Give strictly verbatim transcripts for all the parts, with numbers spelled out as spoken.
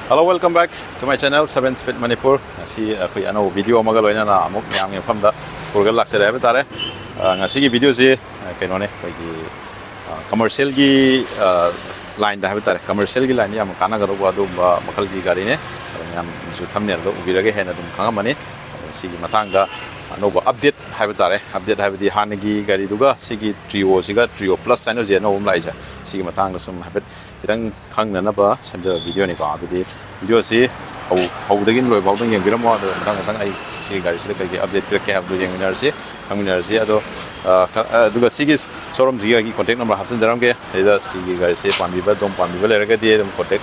Hello, welcome back to my channel, Seven Speed Manipur. ꯉꯁꯤ ꯑꯩꯈꯣꯏ ꯑꯅꯧꯕ ꯚꯤꯗꯤꯑꯣ ꯑꯃꯒ ꯂꯣꯏꯅꯅ ꯑꯃꯨꯛ ꯃꯌꯥꯝꯒꯤ ꯃꯐꯝꯗ ꯄꯨꯔꯒ ꯂꯥꯛꯆꯔꯦ ꯍꯥꯏꯕ ꯇꯥꯔꯦ꯫ ꯑ, ꯉꯁꯤꯒꯤ ꯚꯤꯗꯤꯑꯣꯁꯤ, ꯑ, ꯀꯩꯅꯣꯅꯦ, ꯑꯩꯈꯣꯏꯒꯤ, ꯑ, ꯀꯃꯔꯁꯤꯌꯦꯜꯒꯤ, ꯑ, ꯂꯥꯏꯟꯗ ꯍꯥꯏꯕ ꯇꯥꯔꯦ, ꯀꯃꯔꯁꯤꯌꯦꯜꯒꯤ ꯂꯥꯏꯟꯗ ꯌꯥꯝꯅ ꯀꯥꯟꯅꯒꯗꯧꯕ ꯑꯗꯨꯒꯨꯝꯕ ꯃꯈꯜꯒꯤ ꯒꯥꯔꯤꯅꯦ꯫ ꯑꯗꯣ ꯃꯌꯥꯝꯁꯨ ꯊꯝꯅꯦꯜꯗ ꯎꯕꯤꯔꯒ ꯍꯦꯟꯅ ꯑꯗꯨꯝ ꯈꯪꯉꯝꯃꯅꯤ꯫ ꯑꯗꯣ ꯁꯤꯒꯤ ꯃꯇꯥꯡꯗ ꯑꯅꯧꯕ ꯑꯞꯗꯦꯠ ꯍꯥꯏꯕ ꯇꯥꯔꯦ, ꯑꯞꯗꯦꯠ ꯍꯥꯏꯕꯗꯤ ꯍꯥꯟꯅꯒꯤ ꯒꯥꯔꯤꯗꯨꯒ ꯁꯤꯒꯤ ꯇ꯭ꯔꯤꯑꯣꯁꯤꯒ, ꯇ꯭ꯔꯤꯑꯣ ꯄ꯭ꯂꯁ ꯍꯥꯏꯅ ꯍꯧꯖꯤꯛ ꯑꯅꯧꯕ ꯑꯃ ꯂꯥꯛꯏꯁꯦ, ꯁꯤꯒꯤ ꯃꯇꯥꯡꯗ ꯁꯨꯝ ꯍꯥꯏꯐꯦꯠ ꯈꯤꯇꯪ ꯈꯪꯅꯅꯕ ꯁꯦꯝꯖꯕ ꯚꯤꯗꯤꯑꯣꯅꯤꯀꯣ꯫ ꯑꯗꯨꯗꯤ ꯚꯤꯗꯤꯑꯣꯁꯤ ꯍꯧ-, ꯍꯧꯕꯗꯒꯤ ꯂꯣꯏꯐꯥꯎꯗ ꯌꯦꯡꯕꯤꯔꯝꯃꯣ꯫ ꯑꯗꯣ ꯃꯊꯪ ꯃꯊꯪ ꯑꯩ ꯁꯤꯒꯤ ꯒꯥꯔꯤꯁꯤꯗ ꯀꯩꯀꯩ ꯑꯞꯗꯦꯠ ꯄꯤꯔꯛꯀꯦ ꯍꯥꯏꯕꯗꯣ ꯌꯦꯡꯃꯤꯟꯅꯔꯁꯤ, ꯈꯪꯃꯤꯟꯅꯔꯁꯤ꯫ ꯑꯗꯣ, ꯑ, ꯈ-, ꯑ, ꯑꯗꯨꯒ ꯁꯤꯒꯤ ꯁꯣꯔꯨꯝꯁꯤꯒꯤ ꯑꯩꯒꯤ ꯀꯣꯟꯇꯦꯛ ꯅꯝꯕꯔ ꯍꯥꯞꯆꯤꯟꯖꯔꯝꯒꯦ꯫ ꯁꯤꯗ ꯁꯤꯒꯤ ꯒꯥꯔꯤꯁꯦ ꯄꯥꯝꯕꯤꯕ, ꯑꯗꯣꯝ ꯄꯥꯝꯕꯤꯕ ꯂꯩꯔꯒꯗꯤ ꯑꯗꯨꯝ ꯀꯣꯟꯇꯦꯛ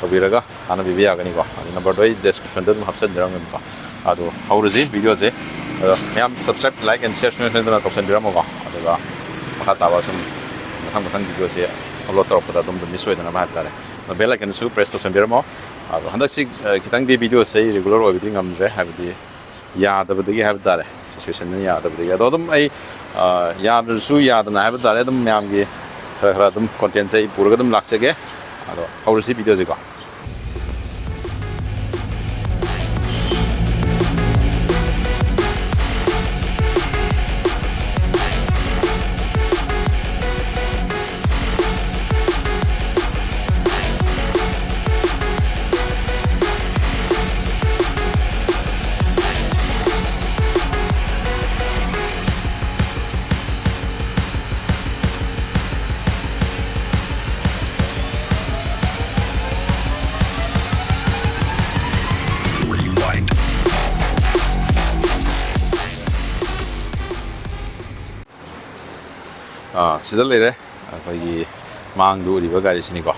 ꯇꯧꯕꯤꯔꯒ ꯇꯥꯟꯅꯕꯤꯕ ꯌꯥꯒꯅꯤꯀꯣ꯫ ꯑꯗꯨ ꯅꯝꯕꯔꯗꯣ ꯑꯩ ꯗꯦꯁꯀ꯭ꯔꯤꯞꯁꯟꯗ ꯑꯗꯨꯝ ꯍꯥꯞꯆꯤꯟꯖꯔꯝꯒꯦꯕꯀꯣ꯫ ꯑꯗꯣ ꯍꯧꯔꯁꯤ ꯚꯤꯗꯤꯑꯣꯁꯦ꯫ ꯑꯗꯣ ꯃꯌꯥꯝ subscribe, like and share ꯁꯨꯡꯁꯣꯏ ꯁꯣꯏꯗꯅ ꯇꯧꯁꯟꯕꯤꯔꯝꯃꯣꯀꯣ꯫ ꯑꯗꯨꯒ ꯃꯈꯥ ꯇꯥꯕ ꯁꯨꯝ ꯃꯊꯪ ꯃꯊꯪ ꯚꯤꯗꯤꯑꯣꯁꯦ ꯑꯞꯂꯣꯗ ꯇꯧꯔꯛꯄꯗ ꯑꯗꯨꯝ, ꯑꯗꯨꯝ ꯃꯤꯁ ꯑꯣꯏꯗꯅꯕ ꯍꯥꯏꯕ ꯇꯥꯔꯦ꯫ ꯑꯗꯣ ꯕꯦꯜ ꯑꯥꯏꯀꯟꯁꯨ ꯄ꯭ꯔꯦꯁ ꯇꯧꯁꯟꯕꯤꯔꯝꯃꯣ꯫ ꯑꯗꯣ ꯍꯟꯗꯛꯁꯤ, ꯑ, ꯈꯤꯇꯪꯗꯤ ꯚꯤꯗꯤꯑꯣꯁꯦ ꯑꯩ ꯔꯤꯒꯨꯂꯔ ꯑꯣꯏꯕꯗꯤ ꯉꯝꯗ꯭ꯔꯦ, ꯍꯥꯏꯕꯗꯤ ꯌꯥꯗꯕꯗꯒꯤ ꯍꯥꯏꯕ ꯇꯥꯔꯦ, ꯁꯤꯆꯨꯋꯦꯁꯟꯅ ꯌꯥꯗꯕꯗꯒꯤ꯫ ꯑꯗꯣ ꯑꯗꯨꯝ ꯑꯩ, ꯑ, ꯌꯥꯗ꯭ꯔꯁꯨ ꯌꯥꯗꯅ ꯍꯥꯏꯕ ꯇꯥꯔꯦ, ꯑꯗꯨꯝ ꯃꯌꯥꯝꯒꯤ ꯈꯔ ꯈꯔ ꯑꯗꯨꯝ ꯀꯣꯟꯇꯦꯟꯁꯦ ꯑꯩ ꯄꯨꯔꯒ ꯑꯗꯨꯝ ꯂꯥꯛꯆꯒꯦ꯫ ꯑꯗꯣ ꯍꯧꯔꯁꯤ ꯚꯤꯗꯤꯑꯣꯁꯤꯀꯣ꯫ ꯑꯥ, ꯁꯤꯗ ꯂꯩꯔꯦ꯫ ꯑꯩꯈꯣꯏꯒꯤ ꯃꯥꯡꯗ ꯎꯔꯤꯕ ꯒꯥꯔꯤꯁꯤꯅꯤꯀꯣ,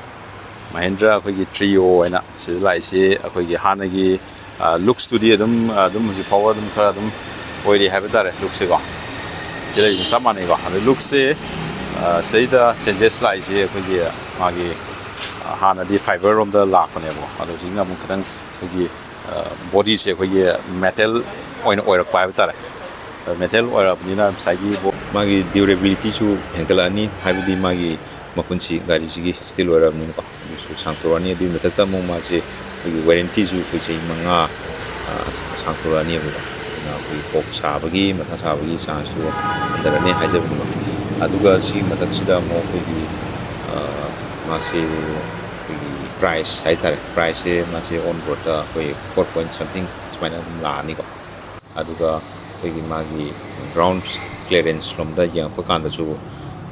ꯃꯍꯤꯟꯗ꯭ꯔ ꯑꯩꯈꯣꯏꯒꯤ ꯇ꯭ꯔꯤꯑꯣ ꯍꯥꯏꯅ ꯁꯤꯗ ꯂꯥꯛꯏꯁꯤ꯫ ꯑꯩꯈꯣꯏꯒꯤ ꯍꯥꯟꯅꯒꯤ, ꯑ, ꯂꯨꯛꯁꯇꯨꯗꯤ ꯑꯗꯨꯝ, ꯑꯗꯨꯝ ꯍꯧꯖꯤꯛ ꯐꯥꯎꯕ ꯑꯗꯨꯝ ꯈꯔ ꯑꯗꯨꯝ ꯑꯣꯏꯔꯤ ꯍꯥꯏꯕ ꯇꯥꯔꯦ, ꯂꯨꯛꯁꯦꯀꯣ꯫ ꯁꯤ ꯂꯩꯔꯤꯁꯤ ꯆꯞ ꯃꯥꯟꯅꯩꯀꯣ꯫ ꯑꯗꯨ ꯂꯨꯛꯁꯦ, ꯑ, ꯁꯤꯗꯩꯗ ꯆꯦꯟꯖꯦꯁ ꯂꯥꯛꯏꯁꯦ ꯑꯩꯈꯣꯏꯒꯤ ꯃꯥꯒꯤ, ꯑ, ꯍꯥꯟꯅꯗꯤ ꯐꯥꯏꯕꯔ ꯔꯣꯝꯗ ꯂꯥꯛꯄꯅꯦꯕꯀꯣ꯫ ꯑꯗꯣ ꯍꯧꯖꯤꯛꯅ ꯑꯃꯨꯛ ꯈꯤꯇꯪ ꯑꯩꯈꯣꯏꯒꯤ, ꯑ, ꯕꯣꯗꯤꯁꯦ ꯑꯩꯈꯣꯏꯒꯤ ꯃꯦꯇꯦꯜ ꯑꯣꯏꯅ ꯑꯣꯏꯔꯛꯄ ꯍꯥꯏꯕ ꯇꯥꯔꯦ꯫ ꯑ, ꯃꯦꯇꯦꯜ ꯑꯣꯏꯔꯛꯑꯕꯅꯤꯅ ꯉꯁꯥꯏꯒꯤ ꯕꯣ-, ꯃꯥꯒꯤ ꯗ꯭ꯌꯨꯔꯦꯕꯤꯂꯤꯇꯤꯁꯨ ꯍꯦꯟꯒꯠꯂꯛꯑꯅꯤ, ꯍꯥꯏꯕꯗꯤ ꯃꯥꯒꯤ ꯃꯄꯨꯟꯁꯤ ꯒꯥꯔꯤꯁꯤꯒꯤ ꯁ꯭ꯇꯤꯜ ꯑꯣꯏꯔꯛꯑꯕꯅꯤꯅꯀꯣ꯫ ꯁꯥꯡꯗꯣꯔꯛꯑꯅꯤ꯫ ꯑꯗꯨꯒꯤ ꯃꯊꯛꯇ ꯑꯃꯨꯛ ꯃꯥꯁꯦ ꯑꯩꯈꯣꯏꯒꯤ ꯋꯥꯔꯦꯟꯇꯤꯁꯨ ꯑꯩꯈꯣꯏ ꯆꯍꯤ ꯃꯉꯥ, ꯑ, ꯁꯥꯡꯗꯣꯔꯛꯑꯅꯦꯕꯀꯣ꯫ ꯑꯗꯨꯅ ꯑꯩꯈꯣꯏꯒꯤ ꯀꯣꯛ ꯁꯥꯕꯒꯤ, ꯃꯊꯥ ꯁꯥꯕꯒꯤ ꯆꯥꯟꯁꯁꯨ ꯍꯟꯊꯔꯅꯤ ꯍꯥꯏꯖꯕꯅꯤꯀꯣ꯫ ꯑꯗꯨꯒ ꯁꯤꯒꯤ ꯃꯊꯛꯁꯤꯗ ꯑꯃꯨꯛ ꯑꯩꯈꯣꯏꯒꯤ, ꯑ, ꯃꯥꯁꯦ ꯑꯩꯈꯣꯏꯒꯤ ꯄ꯭ꯔꯥꯏꯁ ꯍꯥꯏꯇꯥꯔꯦ, ꯄ꯭ꯔꯥꯏꯁꯁꯦ ꯃꯥꯁꯦ on road ꯗ ꯑꯩꯈꯣꯏ four point something ꯁꯨꯃꯥꯏꯅ ꯑꯗꯨꯝ ꯂꯥꯛꯑꯅꯤꯀꯣ꯫ ꯑꯗꯨꯒ ꯑꯩꯈꯣꯏꯒꯤ ꯃꯥꯒꯤ ꯒ꯭ꯔꯥꯎꯟ ꯀ꯭ꯂꯤꯌꯔꯦꯟꯁ ꯂꯣꯝꯗ ꯌꯦꯡꯉꯛꯄ ꯀꯥꯟꯗꯁꯨ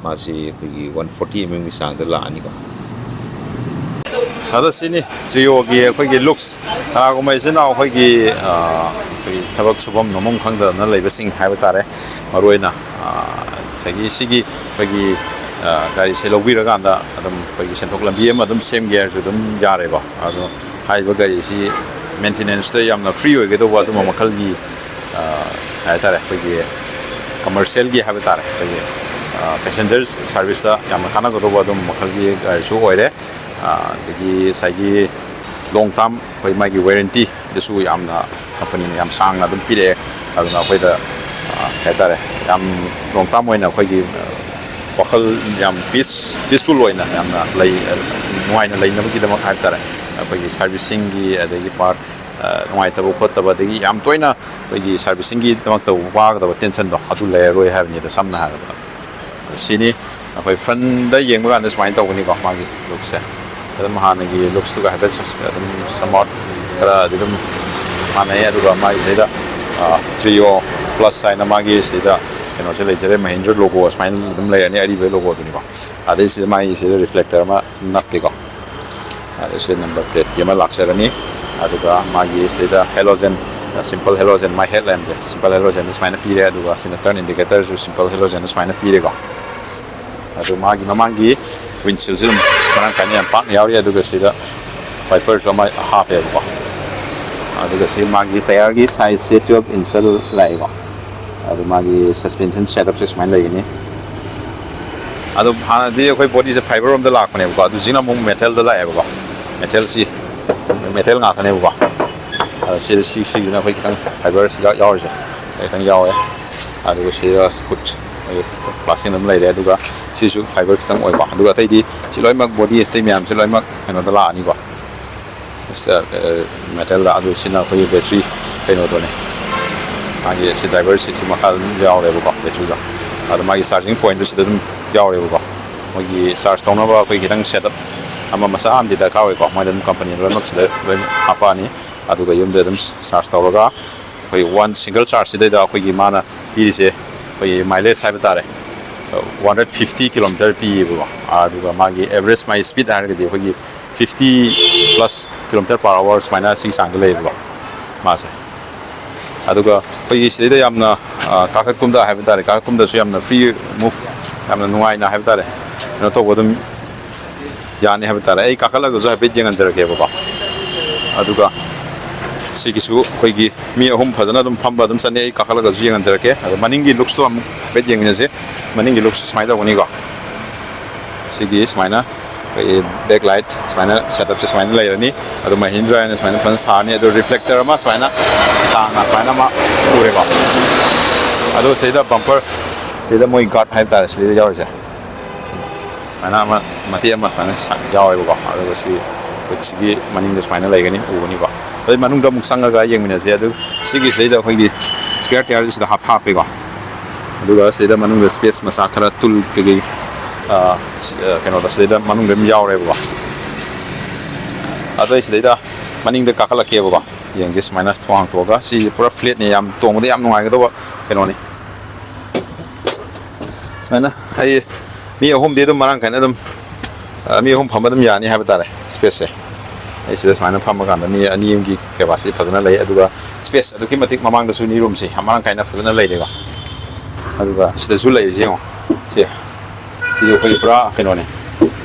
ꯃꯥꯁꯤ ꯑꯩꯈꯣꯏꯒꯤ one forty mm ꯒꯤ ꯆꯥꯡꯗ ꯂꯥꯛꯑꯅꯤꯀꯣ꯫ ꯑꯗꯣ ꯁꯤꯅꯤ ꯇ꯭ꯔꯤꯌꯣꯒꯤ ꯑꯩꯈꯣꯏꯒꯤ ꯂꯨꯛꯁ꯫ ꯀꯅꯥꯒꯨꯝꯕ ꯏꯆꯤꯟ ꯏꯅꯥꯎ ꯑꯩꯈꯣꯏꯒꯤ, ꯑ, ꯑꯩꯈꯣꯏꯒꯤ ꯊꯕꯛ ꯁꯨꯐꯝ ꯅꯣꯝꯐꯝ ꯈꯪꯗꯗꯅ ꯂꯩꯕꯁꯤꯡ ꯍꯥꯏꯕ ꯇꯥꯔꯦ, ꯃꯔꯨꯑꯣꯏꯅ, ꯑ, ꯉꯁꯥꯏꯒꯤ ꯁꯤꯒꯤ ꯑꯩꯈꯣꯏꯒꯤ, ꯑ, ꯒꯥꯔꯤꯁꯦ ꯂꯧꯕꯤꯔꯀꯥꯟꯗ ꯑꯗꯨꯝ ꯑꯩꯈꯣꯏꯒꯤ ꯁꯦꯟꯊꯣꯛ ꯂꯝꯕꯤ ꯑꯃ ꯑꯗꯨꯝ ꯁꯦꯝꯒꯦ ꯍꯥꯏꯔꯁꯨ ꯑꯗꯨꯝ ꯌꯥꯔꯦꯀꯣ꯫ ꯑꯗꯣ ꯍꯥꯏꯔꯤꯕ ꯒꯥꯔꯤꯁꯤ ꯃꯦꯟꯇꯦꯅꯦꯟꯁꯇ ꯌꯥꯝꯅ ꯐ꯭ꯔꯤ ꯑꯣꯏꯒꯗꯧꯕ ꯑꯗꯨꯝꯕ ꯃꯈꯜꯒꯤ, ꯑ, ꯍꯥꯏ ꯇꯥꯔꯦ, ꯑꯩꯈꯣꯏꯒꯤ ꯀꯃꯔꯁꯤꯌꯦꯜꯒꯤ ꯍꯥꯏꯕ ꯇꯥꯔꯦ, ꯑꯩꯈꯣꯏꯒꯤ, ꯑ, ꯄꯦꯁꯦꯟꯖꯔ ꯁꯥꯔꯚꯤꯁꯇ ꯌꯥꯝꯅ ꯀꯥꯟꯅꯒꯗꯧꯕ ꯑꯗꯨꯝꯕ ꯃꯈꯜꯒꯤ ꯒꯥꯔꯤꯁꯨ ꯑꯣꯏꯔꯦ꯫ ꯑ, ꯑꯗꯒꯤ ꯉꯁꯥꯏꯒꯤ ꯂꯣꯡ ꯇꯥꯔꯝ ꯑꯩꯈꯣꯏ ꯃꯥꯒꯤ ꯋꯥꯔꯦꯟꯇꯤꯗꯁꯨ ꯌꯥꯝꯅ ꯀꯝꯄꯅꯤꯅ ꯌꯥꯝ ꯁꯥꯡꯅ ꯑꯗꯨꯝ ꯄꯤꯔꯛꯑꯦ꯫ ꯑꯗꯨꯅ ꯑꯩꯈꯣꯏꯗ, ꯑ, ꯀꯩ ꯍꯥꯏꯇꯥꯔꯦ, ꯌꯥꯝ ꯂꯣꯡ ꯇꯥꯔꯝ ꯑꯣꯏꯅ ꯑꯩꯈꯣꯏꯒꯤ, ꯑ, ꯋꯥꯈꯜ ꯌꯥꯝ ꯄꯤꯁ ꯄꯤꯁꯐꯨꯜ ꯑꯣꯏꯅ ꯌꯥꯝꯅ ꯂꯩ, ꯅꯨꯡꯉꯥꯏꯅ ꯂꯩꯅꯕꯒꯤꯗꯃꯛ ꯍꯥꯏꯕ ꯇꯥꯔꯦ꯫ ꯑꯩꯈꯣꯏꯒꯤ ꯁꯥꯔꯚꯤꯁꯤꯡꯒꯤ, ꯑꯗꯒꯤ ꯄꯥꯔꯠ, ꯑ, ꯅꯨꯡꯉꯥꯏꯇꯕ ꯈꯣꯠꯇꯕ, ꯑꯗꯒꯤ ꯌꯥꯝ ꯇꯣꯏꯅ ꯑꯩꯈꯣꯏꯒꯤ ꯁꯥꯔꯚꯤꯁꯤꯡꯒꯤꯗꯃꯛꯇ ꯋꯥꯒꯗꯕ ꯇꯦꯟꯁꯟꯗꯣ ꯑꯗꯨ ꯂꯩꯔꯔꯣꯏ ꯍꯥꯏꯕꯅꯤꯗ, ꯁꯝꯅ ꯍꯥꯏꯔꯕꯗ꯫ ꯁꯤꯅꯤ ꯑꯩꯈꯣꯏ ꯐ꯭ꯔꯟꯗ ꯌꯦꯡꯕ ꯀꯥꯟꯗ ꯁꯨꯃꯥꯏꯅ ꯇꯧꯒꯅꯤꯀꯣ, ꯃꯥꯒꯤ ꯂꯨꯛꯁꯦ꯫ ꯑꯗꯨꯝ ꯍꯥꯟꯅꯒꯤ ꯂꯨꯛꯁꯇꯨꯒ ꯍꯥꯏꯐꯦꯠ ꯑꯗꯨꯝ ꯁꯝꯋꯥꯠ ꯈꯔꯗꯤ ꯑꯗꯨꯝ ꯃꯥꯟꯅꯩ꯫ ꯑꯗꯨꯒ ꯃꯥꯒꯤ ꯁꯤꯗ, ꯑ, ꯇ꯭ꯔꯤꯌꯣ ꯄ꯭ꯂꯁ ꯍꯥꯏꯅ ꯃꯥꯒꯤ ꯁꯤꯗ ꯀꯩꯅꯣꯁꯦ ꯂꯩꯖꯔꯦ, ꯃꯍꯤꯟꯗ꯭ꯔ ꯂꯣꯒꯣ ꯁꯨꯃꯥꯏꯅ ꯑꯗꯨꯝ ꯂꯩꯔꯅꯤ, ꯑꯔꯤꯕ ꯂꯣꯒꯣꯗꯨꯅꯤꯀꯣ꯫ ꯑꯗꯩ ꯁꯤꯗ ꯃꯥꯒꯤ ꯁꯤꯗ ꯔꯤꯐ꯭ꯂꯦꯛꯇꯔ ꯑꯃ ꯅꯞꯄꯤꯀꯣ꯫ ꯑꯗ ꯁꯤ ꯅꯝꯕꯔ ꯄ꯭ꯂꯦꯠꯀꯤ ꯑꯃ ꯂꯥꯛꯆꯔꯅꯤ꯫ ꯑꯗꯨꯒ ꯃꯥꯒꯤ ꯁꯤꯗ ꯍꯦꯂꯣꯖꯦꯟ, ꯁꯤꯝꯄꯜ ꯍꯦꯂꯣꯖꯦꯟ, ꯃꯥꯏ ꯍꯦꯠ ꯂꯦꯝꯁꯦ ꯁꯤꯝꯄꯜ ꯍꯦꯂꯣꯖꯦꯟꯗ ꯁꯨꯃꯥꯏꯅ ꯄꯤꯔꯦ꯫ ꯑꯗꯨꯒ ꯁꯤꯅ ꯇꯔꯟ ꯏꯟꯗꯤꯀꯦꯇꯔꯁꯨ ꯁꯤꯝꯄꯜ ꯍꯦꯂꯣꯖꯦꯟꯗ ꯁꯨꯃꯥꯏꯅ ꯄꯤꯔꯦꯀꯣ꯫ ꯑꯗꯨ ꯃꯥꯒꯤ ꯃꯃꯥꯡꯒꯤ ꯋꯤꯟꯁꯤꯜꯁꯨ ꯑꯗꯨꯝ ꯃꯔꯥꯡ ꯀꯥꯏꯅ ꯌꯥꯝ ꯄꯥꯛꯅ ꯌꯥꯎꯔꯤ꯫ ꯑꯗꯨꯒ ꯁꯤꯗ ꯋꯥꯏꯄꯔꯁꯨ ꯑꯃ ꯍꯥꯞꯄꯦꯕꯀꯣ꯫ ꯑꯗꯨꯒ ꯁꯤ ꯃꯥꯒꯤ ꯇꯌꯥꯔꯒꯤ ꯁꯥꯏꯖꯁꯦ twelve inch ꯂꯥꯛꯑꯦꯀꯣ꯫ ꯑꯗꯨ ꯃꯥꯒꯤ ꯁꯁꯄꯦꯟꯁꯟ ꯁꯦꯠꯑꯞꯁꯦ ꯁꯨꯃꯥꯏꯅ ꯂꯩꯒꯅꯤ꯫ ꯑꯗꯣ ꯍꯥꯟꯅꯗꯤ ꯑꯩꯈꯣꯏ ꯕꯣꯗꯤꯁꯦ ꯐꯥꯏꯕꯔ ꯔꯣꯝꯗ ꯂꯥꯛꯄꯅꯦꯕꯀꯣ, ꯑꯗꯨ ꯍꯧꯖꯤꯛꯅ ꯑꯃꯨꯛ ꯃꯦꯇꯦꯜꯗ ꯂꯥꯛꯑꯦꯕꯀꯣ꯫ ꯃꯦꯇꯦꯜꯁꯤ, ꯃꯦꯇꯦꯜ ꯉꯥꯛꯇꯅꯦꯕꯀꯣ꯫ ꯑꯗꯣ ꯁꯤ, ꯁꯤ, ꯁꯤꯒꯤꯁꯤꯅ ꯑꯩꯈꯣꯏ ꯈꯤꯇꯪ ꯐꯥꯏꯕꯔꯁꯤ ꯌꯥꯎ-, ꯌꯥꯎꯔꯤꯁꯦ ꯈꯤꯇꯪ ꯌꯥꯎꯋꯦ꯫ ꯑꯗꯨꯒ ꯁꯤꯗ ꯍꯨꯠ, ꯄ꯭ꯂꯥꯁꯇꯤꯛ ꯑꯗꯨꯝ ꯂꯩꯔꯦ꯫ ꯑꯗꯨꯒ ꯁꯤꯁꯨ ꯐꯥꯏꯕꯔ ꯈꯤꯇꯪ ꯑꯣꯏꯀꯣ꯫ ꯑꯗꯨꯒ ꯑꯇꯩꯗꯤ ꯁꯤ ꯂꯣꯏꯅꯃꯛ, ꯕꯣꯗꯤ ꯑꯇꯩ ꯃꯌꯥꯝꯁꯦ ꯂꯣꯏꯅꯃꯛ ꯀꯩꯅꯣꯗ ꯂꯥꯛꯑꯅꯤꯀꯣ, ꯃꯦꯇꯦꯜꯗ꯫ ꯑꯗꯨ ꯁꯤꯅ ꯑꯩꯈꯣꯏꯒꯤ ꯕꯦꯇ꯭ꯔꯤ ꯀꯩꯅꯣꯗꯨꯅꯦ, ꯃꯥꯒꯤ ꯁꯤ ꯗ꯭ꯔꯥꯏꯚꯔ ꯁꯤꯠꯁꯤ ꯃꯈꯥꯗ ꯑꯗꯨꯝ ꯌꯥꯎꯔꯦꯕꯀꯣ, ꯕꯦꯇ꯭ꯔꯤꯗꯣ꯫ ꯑꯗꯣ ꯃꯥꯒꯤ ꯆꯥꯔꯖꯤꯡ ꯄꯣꯏꯟꯠꯇꯨ ꯁꯤꯗ ꯑꯗꯨꯝ ꯌꯥꯎꯔꯦꯕꯀꯣ꯫ ꯃꯣꯏꯒꯤ ꯆꯥꯔꯖ ꯇꯧꯅꯕ ꯑꯩꯈꯣꯏ ꯈꯤꯇꯪ ꯁꯦꯠ ꯑꯞ ꯑꯃ ꯃꯆꯥ ꯑꯃꯗꯤ ꯗꯔꯀꯥꯔ ꯑꯣꯏꯀꯣ꯫ ꯃꯣꯏꯗ ꯑꯗꯨꯝ ꯀꯝꯄꯅꯤ ꯂꯣꯏꯅꯃꯛ ꯁꯤꯗ ꯂꯣꯏꯅ ꯍꯥꯞꯄꯛꯑꯅꯤ꯫ ꯑꯗꯨꯒ ꯌꯨꯝꯗ ꯑꯗꯨꯝ ꯆꯥꯔꯖ ꯇꯧꯔꯒ ꯑꯩꯈꯣꯏ ꯋꯥꯟ ꯁꯤꯡꯒꯜ ꯆꯥꯔꯖꯁꯤꯗꯩꯗ ꯑꯩꯈꯣꯏꯒꯤ ꯃꯥꯅ ꯄꯤꯔꯤꯁꯦ ꯑꯩꯈꯣꯏꯒꯤ ꯃꯥꯏꯂꯦꯖ ꯍꯥꯏꯕ ꯇꯥꯔꯦ, ꯋꯥꯟ ꯍꯟꯗ꯭ꯔꯦꯠ ꯐꯤꯐꯇꯤ ꯀꯤꯂꯣꯃꯤꯇꯔ ꯄꯤꯌꯦꯕꯀꯣ꯫ ꯑꯗꯨꯒ ꯃꯥꯒꯤ ꯑꯦꯚꯔꯦꯖ ꯃꯥꯒꯤ ꯁ꯭ꯄꯤꯠ ꯍꯥꯏꯔꯒꯗꯤ ꯑꯩꯈꯣꯏꯒꯤ ꯐꯤꯐꯇꯤ ꯄ꯭ꯂꯁ ꯀꯤꯂꯣꯃꯤꯇꯔ ꯄꯔ ꯑꯋꯥꯔ ꯁꯨꯃꯥꯏꯅ ꯁꯤꯒꯤ ꯆꯥꯡꯗ ꯂꯩꯌꯦꯕꯀꯣ ꯃꯥꯁꯦ꯫ ꯑꯗꯨꯒ ꯑꯩꯈꯣꯏꯒꯤ ꯁꯤꯗꯩꯗ ꯌꯥꯝꯅ, ꯑ, ꯀꯥꯈꯠ ꯀꯨꯝꯊ ꯍꯥꯏꯕ ꯇꯥꯔꯦ, ꯀꯥꯈꯠ ꯀꯨꯝꯊꯁꯨ ꯌꯥꯝꯅ ꯐ꯭ꯔꯤ ꯃꯨꯚ, ꯌꯥꯝꯅ ꯅꯨꯡꯉꯥꯏꯅ ꯍꯥꯏꯕ ꯇꯥꯔꯦ, ꯀꯩꯅꯣ ꯇꯧꯕ ꯑꯗꯨꯝ ꯌꯥꯅꯤ ꯍꯥꯏꯕ ꯇꯥꯔꯦ꯫ ꯑꯩ ꯀꯥꯈꯠꯂꯒꯁꯨ ꯍꯥꯏꯐꯦꯠ ꯌꯦꯡꯍꯟꯖꯔꯛꯀꯦꯕꯀꯣ꯫ ꯑꯗꯨꯒ ꯁꯤꯒꯤꯁꯨ ꯑꯩꯈꯣꯏꯒꯤ ꯃꯤ ꯑꯍꯨꯝ ꯐꯖꯅ ꯑꯗꯨꯝ ꯐꯝꯕ ꯑꯗꯨꯝ ꯆꯠꯅꯤ꯫ ꯑꯩ ꯀꯥꯈꯠꯂꯒꯁꯨ ꯌꯦꯡꯍꯟꯖꯔꯛꯀꯦ꯫ ꯑꯗꯣ ꯃꯅꯤꯡꯒꯤ ꯂꯨꯛꯁꯇꯣ ꯑꯃꯨꯛ ꯍꯥꯏꯐꯦꯠ ꯌꯦꯡꯃꯤꯟꯅꯁꯦ꯫ ꯃꯅꯤꯡꯒꯤ ꯂꯨꯛꯁ ꯁꯨꯃꯥꯏꯅ ꯇꯧꯒꯅꯤꯀꯣ꯫ ꯁꯤꯒꯤ ꯁꯨꯃꯥꯏꯅ ꯑꯩꯈꯣꯏꯒꯤ ꯕꯦꯛ ꯂꯥꯏꯠ ꯁꯨꯃꯥꯏꯅ ꯁꯦꯠ ꯑꯞꯁꯦ ꯁꯨꯃꯥꯏꯅ ꯂꯩꯔꯅꯤ꯫ ꯑꯗꯨ ꯃꯍꯤꯟꯗ꯭ꯔꯥ ꯍꯥꯏꯅ ꯁꯨꯃꯥꯏꯅ ꯐꯖꯅ ꯁꯥꯔꯅꯤ꯫ ꯑꯗꯨ ꯔꯤꯐ꯭ꯂꯦꯛꯇꯔ ꯑꯃ ꯁꯨꯃꯥꯏꯅ ꯁꯥꯡꯅ ꯁꯨꯃꯥꯏꯅ ꯑꯃ ꯎꯔꯦꯀꯣ꯫ ꯑꯗꯨ ꯁꯤꯗ ꯕꯝꯄꯔ, ꯁꯤꯗ ꯃꯣꯏ ꯒꯥꯔꯗ ꯍꯥꯏꯕ ꯇꯥꯔꯦ, ꯁꯤꯗ ꯌꯥꯎꯔꯤꯁꯦ꯫ ꯁꯨꯃꯥꯏꯅ ꯑꯃ ꯃꯇꯦꯛ ꯑꯃ ꯁꯨꯃꯥꯏꯅ ꯁꯥ-, ꯌꯥꯎꯋꯦꯕꯀꯣ꯫ ꯑꯗꯨꯒ ꯁꯤ ꯍꯧꯖꯤꯛꯁꯤꯒꯤ ꯃꯅꯤꯡꯗ ꯁꯨꯃꯥꯏꯅ ꯂꯩꯒꯅꯤ, ꯎꯒꯅꯤꯀꯣ꯫ ꯑꯗꯩ ꯃꯅꯨꯡꯗ ꯑꯃꯨꯛ ꯆꯪꯉꯒ ꯌꯦꯡꯃꯤꯟꯅꯁꯦ꯫ ꯑꯗꯨ ꯁꯤꯒꯤꯁꯤꯗꯩꯗ ꯑꯩꯈꯣꯏꯒꯤ ꯁ꯭ꯄꯦꯌꯔ ꯇꯌꯥꯔꯁꯦ ꯁꯤꯗ ꯍꯥꯞ-, ꯍꯥꯞꯄꯦꯀꯣ꯫ ꯑꯗꯨꯒ ꯁꯤꯗꯩꯗ ꯃꯅꯨꯡꯗ ꯁ꯭ꯄꯦꯁ ꯃꯆꯥ ꯈꯔ ꯇꯨꯜ ꯀꯩꯀꯩ, ꯑ, ꯁꯤ-, ꯑ, ꯀꯩꯅꯣꯗ ꯁꯤꯗꯩꯗ ꯃꯅꯨꯡꯗ ꯑꯗꯨꯝ ꯌꯥꯎꯔꯦꯕꯀꯣ꯫ ꯑꯗꯣ ꯑꯩ ꯁꯤꯗꯩꯗ ꯃꯅꯤꯡꯗ ꯀꯥꯈꯠꯂꯛꯀꯦꯕꯀꯣ꯫ ꯌꯦꯡꯁꯦ, ꯁꯨꯃꯥꯏꯅ ꯊꯣꯡ ꯍꯥꯡꯇꯣꯛꯑꯒ꯫ ꯁꯤꯁꯦ ꯄꯨꯔꯥ ꯐ꯭ꯂꯦꯠꯅꯤ, ꯌꯥꯝ ꯇꯣꯡꯕꯗ ꯌꯥꯝ ꯅꯨꯡꯉꯥꯏꯒꯗꯧꯕ ꯀꯩꯅꯣꯅꯤ꯫ ꯁꯨꯃꯥꯏꯅ ꯑꯩ ꯃꯤ ꯑꯍꯨꯝꯗꯤ ꯑꯗꯨꯝ ꯃꯔꯥꯡ ꯀꯥꯏꯅ ꯑꯗꯨꯝ, ꯑ, ꯃꯤ ꯑꯍꯨꯝ ꯐꯝꯕ ꯑꯗꯨꯝ ꯌꯥꯅꯤ ꯍꯥꯏꯕ ꯇꯥꯔꯦ ꯁ꯭ꯄꯦꯁꯁꯦ꯫ ꯑꯩ ꯁꯤꯗ ꯁꯨꯃꯥꯏꯅ ꯐꯝꯃꯀꯥꯟꯗ ꯃꯤ ꯑꯅꯤ ꯑꯃꯒꯤ ꯀꯦꯄꯥꯁꯤꯇꯤ ꯐꯖꯅ ꯂꯩ꯫ ꯑꯗꯨꯒ ꯁ꯭ꯄꯦꯁ ꯑꯗꯨꯛꯀꯤ ꯃꯇꯤꯛ ꯃꯃꯥꯡꯗꯁꯨ ꯅꯤ ꯔꯨꯝꯁꯦ ꯌꯥꯝ ꯃꯔꯥꯡ ꯀꯥꯏꯅ ꯐꯖꯅ ꯂꯩꯔꯦꯕ꯫ ꯑꯗꯨꯒ ꯁꯤꯗꯁꯨ ꯂꯩꯔꯤꯁꯦ ꯌꯦꯡꯉꯣ꯫ ꯁꯤ, ꯁꯤꯁꯨ ꯑꯩꯈꯣꯏꯒꯤ ꯄꯨꯔꯥ ꯀꯩꯅꯣꯅꯦ꯫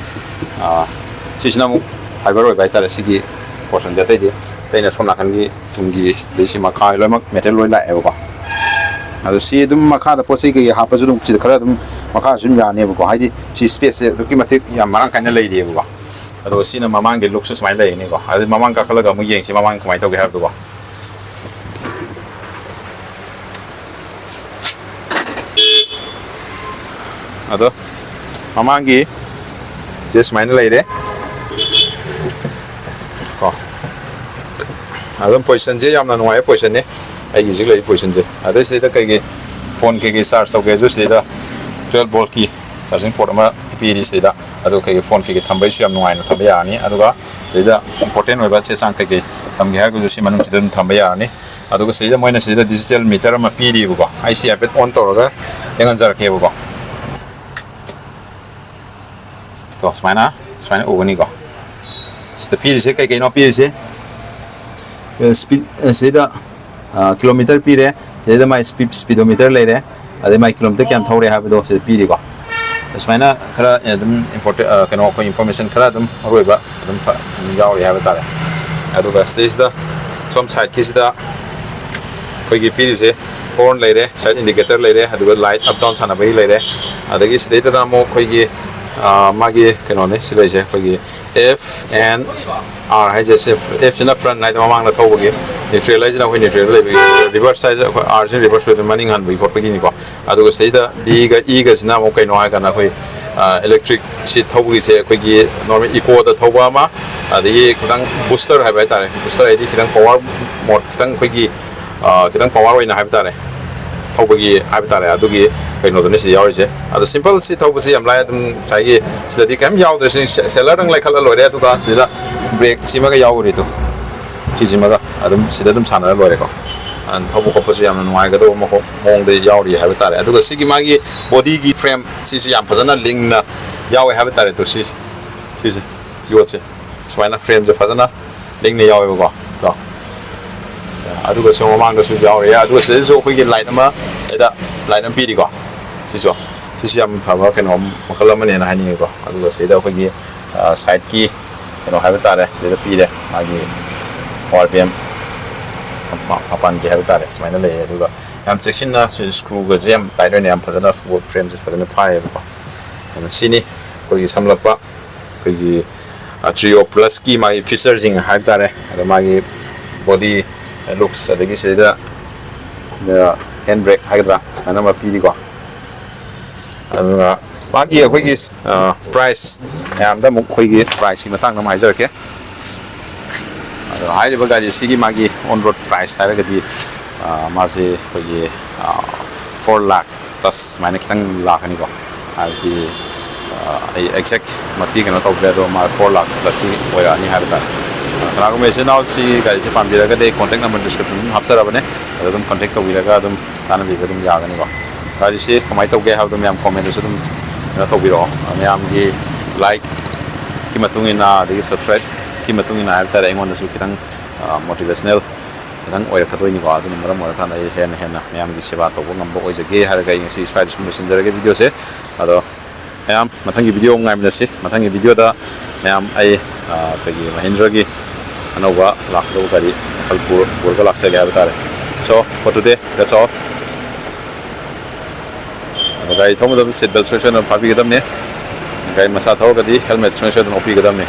ꯑꯥ, ꯁꯤꯁꯤꯅ ꯑꯃꯨꯛ ꯐꯥꯏꯕꯔ ꯑꯣꯏꯕ ꯍꯥꯏꯇꯥꯔꯦ, ꯁꯤꯒꯤ ꯄꯣꯔꯁꯟꯁꯦ꯫ ꯑꯇꯩꯗꯤ, ꯑꯇꯩꯅ ꯁꯣꯝ ꯅꯥꯀꯟꯒꯤ ꯇꯨꯡꯒꯤ, ꯑꯗꯩ ꯁꯤ ꯃꯈꯥ ꯂꯣꯏꯅꯃꯛ ꯃꯦꯇꯦꯜ ꯂꯣꯏ ꯂꯥꯛꯑꯦꯕꯀꯣ꯫ ꯑꯗꯣ ꯁꯤ ꯑꯗꯨꯝ ꯃꯈꯥꯗ ꯄꯣꯠ ꯆꯩ ꯀꯩꯀꯩ ꯍꯥꯞꯄꯁꯨ ꯑꯗꯨꯝ ꯁꯤꯗ ꯈꯔ ꯑꯗꯨꯝ ꯃꯈꯥꯁꯨ ꯑꯗꯨꯝ ꯌꯥꯅꯦꯕꯀꯣ꯫ ꯍꯥꯏꯗꯤ ꯁꯤ ꯁ꯭ꯄꯦꯁꯁꯦ ꯑꯗꯨꯛꯀꯤ ꯃꯇꯤꯛ ꯌꯥꯝ ꯃꯔꯥꯡ ꯀꯥꯏꯅ ꯂꯩꯔꯤꯑꯕꯀꯣ꯫ ꯑꯗꯣ ꯁꯤꯅ ꯃꯃꯥꯡꯒꯤ ꯂꯨꯛꯁꯨ ꯁꯨꯃꯥꯏꯅ ꯂꯩꯔꯅꯤꯀꯣ꯫ ꯑꯗꯨ ꯃꯃꯥꯡ ꯀꯥꯈꯠꯂꯒ ꯑꯃꯨꯛ ꯌꯦꯡꯁꯤ, ꯃꯃꯥꯡ ꯀꯃꯥꯏꯅ ꯇꯧꯒꯦ ꯍꯥꯏꯕꯗꯨꯀꯣ꯫ ꯑꯗꯣ ꯃꯃꯥꯡꯒꯤ ꯁꯦ ꯁꯨꯃꯥꯏꯅ ꯂꯩꯔꯦ ꯀꯣ꯫ ꯑꯗꯨꯝ ꯄꯣꯖꯤꯁꯟꯁꯦ ꯌꯥꯝꯅ ꯅꯨꯡꯉꯥꯏꯕ ꯄꯣꯖꯤꯁꯟꯅꯦ, ꯑꯩꯒꯤ ꯍꯧꯖꯤꯛ ꯂꯩꯔꯤꯕ ꯄꯣꯖꯤꯁꯟꯁꯦ꯫ ꯑꯗꯩ ꯁꯤꯗ ꯀꯩꯒꯤ ꯐꯣꯟ ꯀꯩꯀꯩ ꯆꯥꯔꯖ ꯇꯧꯒꯦꯁꯨ ꯁꯤꯗ ꯇ꯭ꯋꯦꯜꯞ ꯚꯣꯜꯠꯀꯤ ꯆꯥꯔꯖꯤꯡ ꯄꯣꯔꯠ ꯑꯃ ꯄꯤꯔꯤ ꯁꯤꯗ꯫ ꯑꯗꯨ ꯀꯩꯒꯤ ꯐꯣꯟ ꯀꯩꯀꯩ ꯊꯝꯕꯩꯁꯨ ꯌꯥꯝ ꯅꯨꯡꯉꯥꯏꯅ ꯊꯝꯕ ꯌꯥꯔꯅꯤ꯫ ꯑꯗꯨꯒ ꯁꯤꯗ ꯏꯝꯄꯣꯔꯇꯦꯟ ꯑꯣꯏꯕ ꯆꯦ ꯆꯥꯡ ꯀꯩꯀꯩ ꯊꯝꯒꯦ ꯍꯥꯏꯔꯒꯁꯨ ꯁꯤ ꯃꯅꯨꯡꯁꯤꯗ ꯑꯗꯨꯝ ꯊꯝꯕ ꯌꯥꯔꯅꯤ꯫ ꯑꯗꯨꯒ ꯁꯤꯗ ꯃꯣꯏꯅ ꯁꯤꯗ ꯗꯤꯖꯤꯇꯦꯜ ꯃꯤꯇꯔ ꯑꯃ ꯄꯤꯔꯤꯕꯀꯣ꯫ ꯑꯩ ꯁꯤ ꯍꯥꯏꯐꯦꯠ ꯑꯣꯟ ꯇꯧꯔꯒ ꯌꯦꯡꯍꯟꯖꯔꯛꯀꯦꯕꯀꯣ꯫ ꯇꯣ, ꯁꯨꯃꯥꯏꯅ, ꯁꯨꯃꯥꯏꯅ ꯎꯒꯅꯤꯀꯣ꯫ ꯁꯤꯗ ꯄꯤꯔꯤꯁꯦ ꯀꯩ ꯀꯩꯅꯣ ꯄꯤꯔꯤꯁꯦ? ꯑꯦ, ꯁ꯭ꯄꯤꯠ, ꯑꯦ, ꯁꯤꯗ, ꯑ, ꯀꯤꯂꯣꯃꯤꯇꯔ ꯄꯤꯔꯦ, ꯁꯤꯗꯩꯗ ꯃꯥꯏ ꯁ꯭ꯄꯤꯠ, ꯁ꯭ꯄꯤꯗꯣꯃꯤꯇꯔ ꯂꯩꯔꯦ, ꯑꯗꯩ ꯃꯥꯏ ꯀꯤꯂꯣꯃꯤꯇꯔ ꯀꯌꯥꯝ ꯊꯧꯔꯦ ꯍꯥꯏꯕꯗꯣ ꯁꯤꯗ ꯄꯤꯔꯤꯀꯣ꯫ ꯁꯨꯃꯥꯏꯅ ꯈꯔ, ꯑꯦ, ꯑꯗꯨꯝ ꯏꯝꯄꯣꯔꯇꯦꯟ, ꯑ, ꯀꯩꯅꯣ, ꯑꯩꯈꯣꯏ ꯏꯟꯐꯣꯔꯃꯦꯁꯟ ꯈꯔ ꯑꯗꯨꯝ ꯑꯔꯣꯏꯕ ꯑꯗꯨꯝ ꯐ-, ꯑꯗꯨꯝ ꯌꯥꯎꯔꯤ ꯍꯥꯏꯕ ꯇꯥꯔꯦ꯫ ꯑꯗꯨꯒ ꯁꯤꯗꯩꯁꯤꯗ ꯁꯣꯝ ꯁꯥꯏꯠꯀꯤꯁꯤꯗ ꯑꯩꯈꯣꯏꯒꯤ ꯄꯤꯔꯤꯁꯦ ꯍꯣꯔꯟ ꯂꯩꯔꯦ, ꯁꯥꯏꯠ ꯏꯟꯗꯤꯀꯦꯇꯔ ꯂꯩꯔꯦ, ꯑꯗꯨꯒ ꯂꯥꯏꯠ ꯑꯞ ꯗꯥꯎꯟ ꯊꯥꯅꯕꯒꯤ ꯂꯩꯔꯦ꯫ ꯑꯗꯒꯤ ꯁꯤꯗꯩꯗꯅ ꯑꯃꯨꯛ ꯑꯩꯈꯣꯏꯒꯤ, ꯑ, ꯃꯥꯒꯤ ꯀꯩꯅꯣꯅꯦ ꯁꯤ ꯂꯩꯁꯦ, ꯑꯩꯈꯣꯏꯒꯤ F and R ꯍꯥꯏꯁꯦ, ꯁꯤ F ꯁꯤꯅ ꯐ꯭ꯔꯟ ꯍꯥꯏꯗꯤ ꯃꯃꯥꯡꯗ ꯊꯧꯕꯒꯤ, ꯅ꯭ꯌꯨꯇ꯭ꯔꯦꯜ ꯍꯥꯏꯁꯤꯅ ꯑꯩꯈꯣꯏ ꯅ꯭ꯌꯨꯇ꯭ꯔꯦꯜꯗ ꯂꯩꯕꯒꯤ, ꯔꯤꯚꯔꯁ ꯍꯥꯏꯁꯦ ꯑꯩꯈꯣꯏ R ꯁꯤꯅ ꯔꯤꯚꯔꯁ ꯑꯣꯏꯗꯣꯏ ꯃꯅꯤꯡ ꯍꯟꯕꯒꯤ ꯈꯣꯠꯄꯒꯤꯅꯤꯀꯣ꯫ ꯑꯗꯨꯒ ꯁꯤꯗꯩꯗ B ꯒ E ꯒꯁꯤꯅ ꯑꯃꯨꯛ ꯀꯩꯅꯣ ꯍꯥꯏꯔꯀꯥꯟꯗ ꯑꯩꯈꯣꯏ, ꯑ, ꯏꯂꯦꯛꯇ꯭ꯔꯤꯛ ꯁꯤ ꯊꯧꯕꯒꯤꯁꯦ ꯑꯩꯈꯣꯏꯒꯤ ꯅꯣꯔꯃꯦꯜ ꯏꯀꯣꯗ ꯊꯧꯕ ꯑꯃ, ꯑꯗꯒꯤ ꯈꯤꯇꯪ ꯕꯨꯁꯇꯔ ꯍꯥꯏꯕ ꯍꯥꯏꯇꯥꯔꯦ, ꯕꯨꯁꯇꯔ ꯍꯥꯏꯗꯤ ꯈꯤꯇꯪ ꯄꯋꯥꯔ ꯃꯣꯠ, ꯈꯤꯇꯪ ꯑꯩꯈꯣꯏꯒꯤ, ꯑ, ꯈꯤꯇꯪ ꯄꯋꯥꯔ ꯑꯣꯏꯅ ꯍꯥꯏꯕ ꯇꯥꯔꯦ, ꯊꯧꯕꯒꯤ ꯍꯥꯏꯕ ꯇꯥꯔꯦ, ꯑꯗꯨꯒꯤ ꯀꯩꯅꯣꯗꯨꯅꯤ ꯁꯤꯗ ꯌꯥꯎꯔꯤꯁꯦ꯫ ꯑꯗꯣ ꯁꯤꯝꯄꯜ ꯁꯤ ꯊꯧꯕꯁꯤ ꯌꯥꯝ ꯂꯥꯏ, ꯑꯗꯨꯝ ꯉꯁꯥꯏꯒꯤ ꯁꯤꯗꯗꯤ ꯀꯩꯝ ꯌꯥꯎꯗ꯭ꯔꯦ, ꯁꯤ ꯁꯦ-, ꯁꯦꯂꯔꯗꯪ ꯂꯩꯈꯠꯂ ꯂꯣꯏꯔꯦ, ꯑꯗꯨꯒ ꯁꯤꯗ ꯕ꯭ꯔꯦꯛ ꯁꯤꯃꯒ ꯌꯥꯎꯔꯤꯗꯣ, ꯁꯤꯁꯤꯃꯒ ꯑꯗꯨꯝ ꯁꯤꯗ ꯑꯗꯨꯝ ꯁꯥꯟꯅꯔ ꯂꯣꯏꯔꯦꯀꯣ꯫ ꯑꯗꯨꯅ ꯊꯧꯕ ꯈꯣꯠꯄꯁꯨ ꯌꯥꯝꯅ ꯅꯨꯡꯉꯥꯏꯒꯗꯧꯕ ꯃꯈꯣ-, ꯃꯑꯣꯡꯗ ꯌꯥꯎꯔꯤ ꯍꯥꯏꯕ ꯇꯥꯔꯦ꯫ ꯑꯗꯨꯒ ꯁꯤꯒꯤ ꯃꯥꯒꯤ ꯕꯣꯗꯤꯒꯤ ꯐ꯭ꯔꯦꯝ ꯁꯤꯁꯨ ꯌꯥꯝ ꯐꯖꯅ ꯂꯤꯡꯅ ꯌꯥꯎꯋꯦ ꯍꯥꯏꯕ ꯇꯥꯔꯦ꯫ ꯇꯣ ꯁꯤꯁꯦ, ꯁꯤꯁꯦ ꯌꯣꯠꯁꯦ ꯁꯨꯃꯥꯏꯅ ꯐ꯭ꯔꯦꯝꯁꯦ ꯐꯖꯅ ꯂꯤꯡꯅ ꯌꯥꯎꯋꯦꯕꯀꯣ꯫ ꯇꯣ꯫ ꯑꯗꯨꯒ ꯁꯣꯝ ꯃꯃꯥꯡꯗꯁꯨ ꯌꯥꯎꯔꯦ꯫ ꯑꯗꯨꯒ ꯁꯤꯗꯩꯁꯤꯁꯨ ꯑꯩꯈꯣꯏꯒꯤ ꯂꯥꯏꯠ ꯑꯃ, ꯁꯤꯗ ꯂꯥꯏꯠ ꯑꯃ ꯄꯤꯔꯤꯀꯣ꯫ ꯁꯤꯁꯨ, ꯁꯤꯁꯨ ꯌꯥꯝ ꯐꯕ ꯀꯩꯅꯣ ꯃꯈꯜ ꯑꯃꯅꯦꯅ ꯍꯥꯏꯅꯤꯡꯉꯤꯀꯣ꯫ ꯑꯗꯨꯒ ꯁꯤꯗ ꯑꯩꯈꯣꯏꯒꯤ, ꯑ, ꯁꯥꯏꯠꯀꯤ ꯀꯩꯅꯣ ꯍꯥꯏꯕ ꯇꯥꯔꯦ, ꯁꯤꯗ ꯄꯤꯔꯦ ꯃꯥꯒꯤ ꯄꯋꯥꯔ ꯕꯦꯝ ꯃꯄꯥꯟꯒꯤ ꯍꯥꯏꯕ ꯇꯥꯔꯦ, ꯁꯨꯃꯥꯏꯅ ꯂꯩꯌꯦ꯫ ꯑꯗꯨꯒ ꯌꯥꯝ ꯆꯦꯛꯁꯤꯟꯅ ꯁꯤ ꯁ꯭ꯀ꯭ꯔꯨꯒꯁꯦ ꯌꯥꯝ ꯇꯥꯏꯠ ꯑꯣꯏꯅ ꯌꯥꯝ ꯐꯖꯅ ꯐ꯭ꯔꯦꯝꯁꯦ ꯐꯖꯅ ꯐꯥꯏꯌꯦꯕꯀꯣ꯫ ꯑꯗꯨ ꯁꯤꯅꯤ ꯑꯩꯈꯣꯏꯒꯤ ꯁꯝꯂꯞꯄ ꯑꯩꯈꯣꯏꯒꯤ, ꯑ, ꯇ꯭ꯔꯤꯑꯣ ꯄ꯭ꯂꯁꯀꯤ ꯃꯥꯒꯤ ꯐꯤꯆꯔꯁꯤꯡ ꯍꯥꯏꯕ ꯇꯥꯔꯦ꯫ ꯑꯗꯣ ꯃꯥꯒꯤ ꯕꯣꯗꯤ ꯂꯨꯛꯁ, ꯑꯗꯒꯤ ꯁꯤꯗꯩꯗ, ꯑ, ꯍꯦꯟ ꯕ꯭ꯔꯦꯛ ꯍꯥꯏꯒꯗ꯭ꯔꯥ, ꯑꯗꯨꯃꯥꯏꯅ ꯑꯃ ꯄꯤꯔꯤꯀꯣ꯫ ꯑꯗꯨꯒ ꯃꯥꯒꯤ ꯑꯩꯈꯣꯏꯒꯤ ꯄ꯭ꯔꯥꯏꯁ, ꯃꯌꯥꯝꯗ ꯑꯃꯨꯛ ꯑꯩꯈꯣꯏꯒꯤ ꯄ꯭ꯔꯥꯏꯁꯀꯤ ꯃꯇꯥꯡꯗ ꯑꯃꯨꯛ ꯍꯥꯏꯖꯔꯛꯀꯦ꯫ ꯑꯗꯣ ꯍꯥꯏꯔꯤꯕ ꯒꯥꯔꯤꯁꯤꯒꯤ ꯃꯥꯒꯤ on road price ꯍꯥꯏꯔꯒꯗꯤ, ꯑ, ꯃꯥꯁꯦ ꯑꯩꯈꯣꯏꯒꯤ, ꯑ, four lakh plus ꯁꯨꯃꯥꯏꯅ ꯈꯤꯇꯪ ꯂꯥꯛꯀꯅꯤꯀꯣ꯫ ꯍꯥꯏꯕꯗꯤ, ꯑ, ꯑꯩ exact ꯃꯛꯇꯤ ꯀꯩꯅꯣ ꯇꯧꯗ꯭ꯔꯦ, ꯑꯗꯣ ꯃꯥ four lakh plusꯇꯤ ꯑꯣꯏꯔꯛꯑꯅꯤ ꯍꯥꯏꯕ ꯇꯥꯔꯦ꯫ ꯑ, ꯀꯅꯥꯒꯨꯝꯕ ꯏꯆꯤꯟ ꯏꯅꯥꯎꯁꯤ ꯒꯥꯔꯤꯁꯦ ꯄꯥꯝꯕꯤꯔꯒꯗꯤ ꯑꯩ contact number description ꯑꯗꯨꯝ ꯍꯥꯞꯆꯔꯕꯅꯦ, ꯑꯗꯨꯗ ꯑꯗꯨꯝ contact ꯇꯧꯕꯤꯔꯒ ꯑꯗꯨꯝ ꯇꯥꯟꯅꯕꯤꯕ ꯑꯗꯨꯝ ꯌꯥꯒꯅꯤꯀꯣ꯫ ꯒꯥꯔꯤꯁꯤ ꯀꯃꯥꯏꯅ ꯇꯧꯒꯦ ꯍꯥꯏꯕꯗꯣ ꯃꯌꯥꯝ commentꯗꯁꯨ ꯑꯗꯨꯝ ꯀꯩꯅꯣ ꯇꯧꯕꯤꯔꯛꯑꯣ꯫ ꯃꯌꯥꯝꯒꯤ likeꯀꯤ ꯃꯇꯨꯡ ꯏꯟꯅ, ꯑꯗꯒꯤ subscribeꯀꯤ ꯃꯇꯨꯡ ꯏꯟꯅ ꯍꯥꯏꯕ ꯇꯥꯔꯦ, ꯑꯩꯉꯣꯟꯗꯁꯨ ꯈꯤꯇꯪ, ꯑ, motivational ꯈꯤꯇꯪ ꯑꯣꯏꯔꯛꯀꯗꯣꯏꯅꯤꯀꯣ꯫ ꯑꯗꯨꯅ ꯃꯔꯝ ꯑꯣꯏꯔꯀꯥꯟꯗ ꯑꯩ ꯍꯦꯟꯅ ꯍꯦꯟꯅ ꯃꯌꯥꯝꯒꯤ ꯁꯦꯕꯥ ꯇꯧꯕ ꯉꯝꯕ ꯑꯣꯏꯖꯒꯦ ꯍꯥꯏꯔꯒ ꯑꯩ ꯉꯁꯤ ꯁ꯭ꯋꯥꯏꯗ ꯁꯨꯝ ꯂꯣꯏꯁꯤꯟꯖꯔꯒꯦ videoꯁꯦ꯫ ꯑꯗꯣ ꯃꯌꯥꯝ ꯃꯊꯪꯒꯤ video ꯑꯃꯨꯛ ꯉꯥꯏꯃꯤꯟꯅꯁꯤ꯫ ꯃꯊꯪꯒꯤ videoꯗ ꯃꯌꯥꯝ ꯑꯩ, ꯑ, ꯑꯩꯈꯣꯏꯒꯤ Mahindraꯒꯤ ꯑꯅꯧꯕ ꯂꯥꯛꯀꯗꯧꯕ ꯒꯥꯔꯤ ꯃꯈꯜ ꯄꯨꯔ-, ꯄꯨꯔꯒ ꯂꯥꯛꯆꯒꯦ ꯍꯥꯏꯕ ꯇꯥꯔꯦ꯫ So, for today, that's all. ꯑꯗꯣ ꯒꯥꯔꯤ ꯊꯧꯕ ꯃꯇꯝꯗ seat belt ꯁꯣꯏ ꯁꯣꯏꯗꯅ ꯐꯥꯕꯤꯒꯗꯕꯅꯤ꯫ ꯒꯥꯔꯤ ꯃꯆꯥ ꯊꯧꯔꯒꯗꯤ helmet ꯁꯣꯏ ꯁꯣꯏꯗꯅ ꯎꯞꯄꯤꯒꯗꯕꯅꯤ꯫